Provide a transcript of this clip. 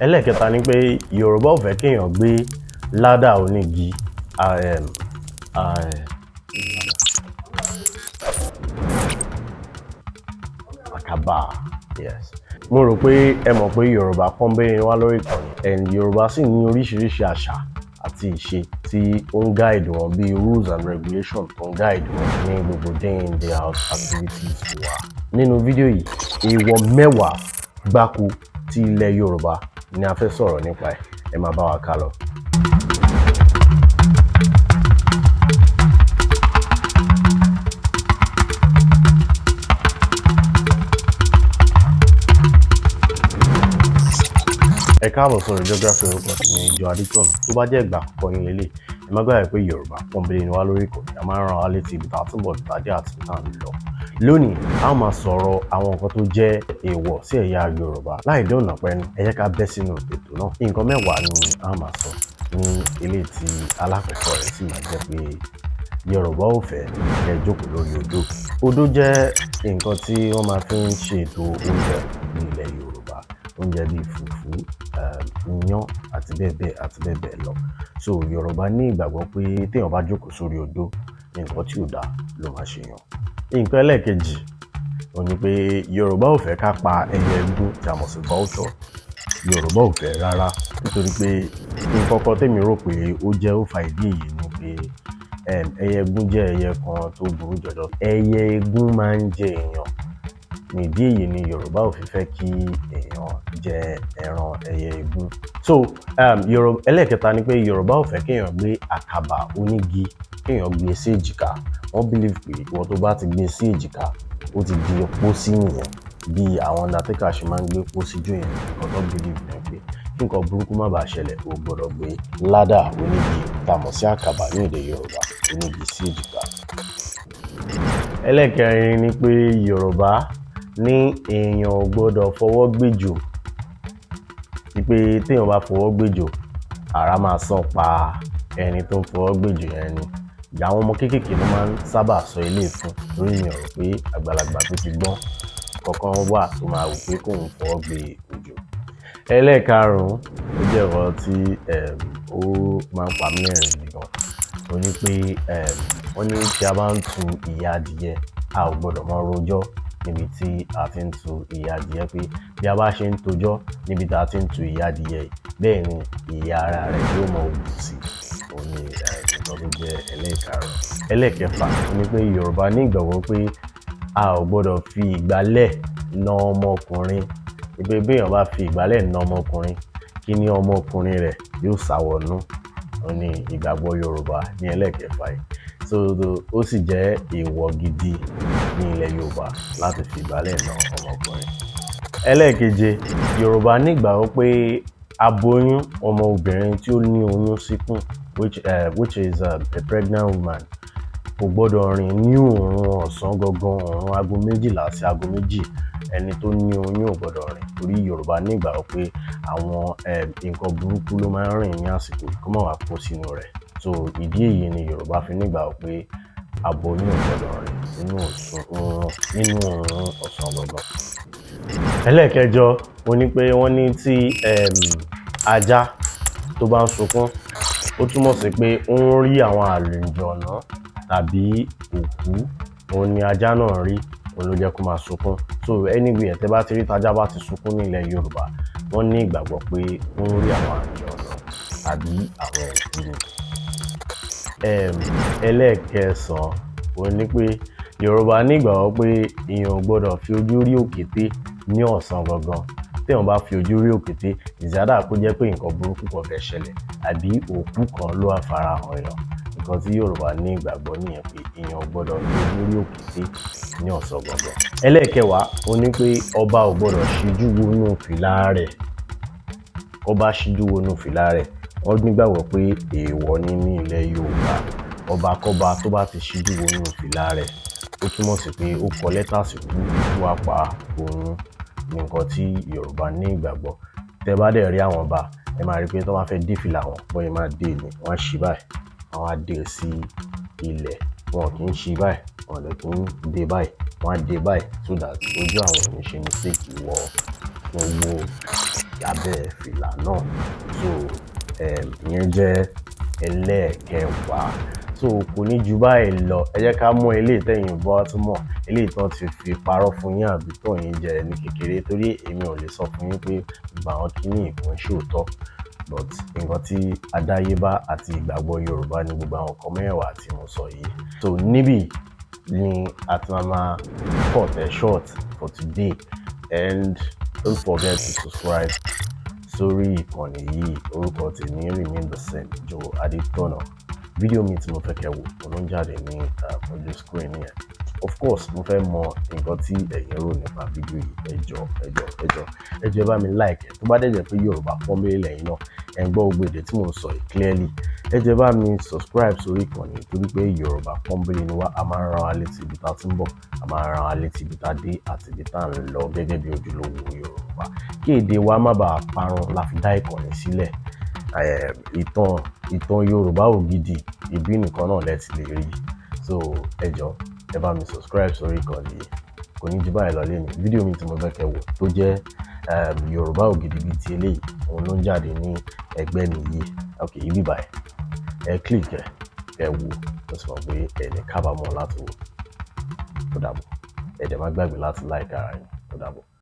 Ẹlẹ́ẹ̀kẹta ni pé Yorùbá ò fẹ́ kéèyàn gbé ládà onígi, àkàbà. Yes. Mo rò pé ẹ mọ̀ pé Yorùbá pọ́nbélé ni wá lórí ìkànnì, and Yorùbá sì ní oríṣiríṣi àṣà àti ìṣe tí ó ń guide wọn, bíi rules and regulations tó ń guide wọn ní gbogbo day in day out activities wa. Nínú fídíò yìí, èèwọ̀ 10 gbáko ti ilẹ̀ Yorùbá ni a fẹ́ sọ̀rọ̀ nípa ẹ̀. Ẹ máa bá wa ká lọ. Ẹ káàbọ̀ sórí Geography. Orúkọ tèmi ni Ìjọ Adétọ̀nà. Tó bá jẹ́ ìgbà àkọ́kọ́ yín lélẹ̀, ẹ má gbàgbé pé Yorùbá pọ́nbélé ni wá lórí ìkànnì. A máa ń rán wa létí ibi tá a tún bọ̀, ibi tá a dé àti ibi tá a ń lọ. Lónìí, a máa sọ̀rọ̀ àwọn nǹkan tó jẹ́ èèwọ̀ sí ẹ̀yà Yorùbá. Láì dé ọ̀nà pẹ́nu, ẹ jẹ́ ká bẹ́ sínú ètò náà. Nǹkan 10 ni a máa sọ ní eléyìí tí alákọ̀ọ́kọ́ rẹ̀ sì máa jẹ́ pé Yorùbá ò fẹ́ kẹ́ ẹ jókòó lórí odó. Odó jẹ́ nǹkan tí wọ́n máa fi ń ṣètò oúnjẹ ní ilẹ̀ Yorùbá. Oúnjẹ bíi fùfú, iyán àti bẹ́ẹ̀ bẹ́ẹ̀ àti bẹ́ẹ̀ bẹ́ẹ̀ lọ. So Yorùbá ní ìgbàgbọ́ pé téèyàn bá jókòó sórí odó, nǹkan tí ò dáa ló máa ṣe èèyàn. Nǹkan ẹlẹ́ẹ̀kejì òun ni pé Yorùbá ò fẹ́ ká pa ẹyẹ igún tí a mọ̀ sí vulture. Yorùbá ò fẹ́ rárá, nítorí pé nǹkan kan tèmi rò pé ó jẹ́ ó fa ìdí èyí ni pé ẹyẹ igún jẹ́ ẹyẹ kan tó burú jọjọ. Ẹyẹ igún máa ń jẹ èèyàn. Ìdí èyí ni Yorùbá ò fi fẹ́ kí èèyàn jẹ ẹran ẹyẹ igún. So ẹlẹ́ẹ̀kẹta ni pé Yorùbá ò fẹ́ kéèyàn gbé àkàbà onígi, kéèyàn gbé sí èjìká. Wọ́n believe pé ìwọ tó bá ti gbé sí èjìká, ó ti di pósí nìyẹn. Bí àwọn undertaker ṣe máa ń gbé pósí jó yẹn, nǹkan tó believe ni pé kí nǹkan burúkú má bàa ṣẹlẹ̀, o gbọ́dọ̀ gbé ládà onígi tá a mọ̀ sí àkàbà ní èdè Yorùbá onígi sí èjìká. Ẹlẹ́ẹ̀kẹrin ni pé Yorùbá ní èèyàn ò gbọ́dọ̀ fọwọ́ gbéjò. Wípé téèyàn bá fọwọ́ gbéjò, àrá máa sán pa ẹni tó ń fọwọ́ gbéjò yẹn ni. Àwọn ọmọ kéékèèké ló máa ń sábà sọ eléyìí fún, torí mi ò rò pé àgbàlagbà tó ti gbọ́n kankan wà tó máa wò pé kóun fọwọ́ gbé ejò. Ẹlẹ́ẹ̀karùn-ún, ó jẹ́ nǹkan tí ó máa ń pa mí lẹ́rìn gidi gan. Ó ní pé wọ́n ní tí a bá ń tu ìyẹ́ adìyẹ, a ò gbọ́dọ̀ máa rojọ́ níbi tí a ti ń tu ìyẹ́ adìyẹ, pé bí a bá ṣe ń tojọ́ níbi tí a ti ń tu ìyẹ́ adìyẹ yìí, bẹ́ẹ̀ ni ìyẹ́ ara rẹ̀ yóò máa wù sí. Òun ni nǹkan tó jẹ́ ẹlẹ́ẹ̀karùn-ún. Ẹlẹ́ẹ̀kẹfà ni pé Yorùbá ní ìgbàgbọ́ pé a ò gbọ́dọ̀ fi ìgbálẹ̀ na ọmọkùnrin. Wípé bí èèyàn bá fi ìgbálẹ̀ na ọmọkùnrin, kí ní ọmọkùnrin rẹ̀ yóò sá wọnú. Òun ni ìgbàgbọ́ Yorùbá ní ẹlẹ́ẹ̀kẹfà yìí. So ó sì jẹ́ èèwọ̀ gidi ní ilẹ̀ Yorùbá láti fi ìgbálẹ̀ na ọmọkùnrin. Ẹlẹ́ẹ̀keje, Yorùbá ní ìgbàgbọ́ pé aboyún, ọmọ obìnrin tí ó ní oyún síkùn, which is a pregnant woman, kò gbọ́dọ̀ rìn ní òòrùn ọ̀sán gangan, òòrùn aago 12 sí aago 2. Ẹni tó ní oyún ò gbọ́dọ̀ rìn, torí Yorùbá ní ìgbàgbọ́ pé àwọn nǹkan burúkú ló máa ń rìn ní àsìkò yìí, kó má wá kó sínú rẹ̀. So ìdí èyí ni Yorùbá fi ní ìgbàgbọ́ pé aboyún ò gbọ́dọ̀ rìn nínú òòrùn ọ̀sán gangan. Ẹlẹ́ẹ̀kẹjọ, ó ní pé wọ́n ní tí ajá tó bá ń sunkún, ó túmọ̀ sí pé ó ń rí àwọn àlùjọ̀nú tàbí òkú. Òun ni ajá náà rí, òun ló jẹ́ kó máa sunkún. So anywhere tẹ́ bá ti rí tájá bá ti sunkún ní ilẹ̀ Yorùbá, wọ́n ní ìgbàgbọ́ pé ó ń rí àwọn àlùjọ̀nú tàbí àwọn òkú ni. Ẹlẹ́ẹ̀kẹsàn-án, òun ni pé Yorùbá ní ìgbàgbọ́ pé èèyàn ò gbọ́dọ̀ fi ojú rí òkété ní ọ̀sán gangan. Téèyàn bá fi ojú rí òkété, it's either kó jẹ́ pé nǹkan burúkú kan fẹ́ ṣẹlẹ̀ àbí òkú kan ló wá farahàn èèyàn. Nǹkan tí Yorùbá ní ìgbàgbọ́ nìyẹn, pé èèyàn ò gbọ́dọ̀ fi ojú rí òkété ní ọ̀sán gangan. Ẹlẹ́ẹ̀kẹwàá, òun ni pé ọba ò gbọ́dọ̀ ṣíjú wọnú fìlà rẹ̀. Ọba ṣíjú wọnú fìlà rẹ̀, wọ́n nígbàgbọ́ pé èèwọ̀ ni ní ilẹ̀ Yorùbá. Ọba kọ́ba tó bá ti ṣíjú wọnú fìlà rẹ̀, ó túmọ̀ sí pé ó kọ lẹ́tà sí ikú, ikú á pa òun. Ní nǹkan tí Yorùbá ní ìgbàgbọ́. Tẹ́ bá dẹ̀ rí àwọn ọba, ẹ máa rí pé tí wọ́n bá fẹ́ dé fìlà wọn, bọ́n ṣe máa dé ni, wọ́n á ṣí báyìí, wọ́n á dé sí ilẹ̀. Wọn kì í ṣí báyìí, wọn ò dẹ̀ kí ń dé báyìí, wọ́n á dé báyìí so that ojú àwọn ò ní ṣe mistake wọ tún wo abẹ́ fìlà náà. So ìyẹn jẹ́ ẹlẹ́ẹ̀kẹwàá. So kò ní ju báyìí lọ. Ẹ jẹ́ ká mú eléyìí tẹ́yin bá tún mọ̀, eléyìí tán ti fi parọ́ fún yín àbí tàn yín jẹ ní kékeré, torí èmi ò lè sọ fún yín pé gbogbo àwọn kíní yìí kò ń ṣòótọ́, but nǹkan tí àdáyébá àti ìgbàgbọ́ Yorùbá ní gbogbo àwọn nǹkan mẹ́wàá tí mo sọ yìí. So níbí ni a ti máa cut ẹ̀ short for today, and don't forget to subscribe sórí ìkànnì yìí. Orúkọ tèmi remain the same, Joe Adétọ̀nà. Fídíò mi tí mo fẹ́ kẹ́ wò, òun ló ń jáde ní ojú screen yẹn. Of course, mo fẹ́ mọ nǹkan tí ẹ̀yin rò nípa fídíò yìí. Ẹ jọ̀ọ́, ẹ jọ̀ọ́, ẹ jọ̀ọ́, ẹ jọ̀ọ́, ẹ bá mi like ẹ. Tó bá dẹ̀ jẹ́ pé Yorùbá pọ́nbélé lẹ́yìn náà, ẹ̀ ń gbọ́ gbogbo èdè tí mò ń sọ yìí clearly, ẹ jọ̀ọ́, ẹ bá mi subscribe sórí ìkànnì, torí pé Yorùbá pọ́nbélé ni wá. A máa ń rán wa létí ibi tá a ti ń bọ̀, a máa ń rán wa létí ibi tá a dé àti ibi tá a ń lọ gẹ́gẹ́ bí ojúlówó Yorùbá. Kí èdè wa má bàa parun la fi dá ìkànnì sílẹ̀. Ìtàn Yorùbá ògidì, ìbí nìkan náà lẹ ti lè rí. So ẹ jọ̀ọ́, ẹ bá mi subscribe sórí ìkànnì yìí. Kò ní ju báyìí lọ lẹ́nu. Fídíò mi tí mo fẹ́ kẹ́ wò tó jẹ́ Yorùbá ògidì bíi ti eléyìí, òun ló ń jáde ní ẹgbẹ́ mi yìí. Ok, ibi báyìí, ẹ click ẹ, ẹ wò ó, sì mọ̀ pé ẹ ní kábàámọ̀ láti wò. Ó dàbọ̀. Ẹ dẹ̀ má gbàgbé láti like ara yín. Ó dàbọ̀.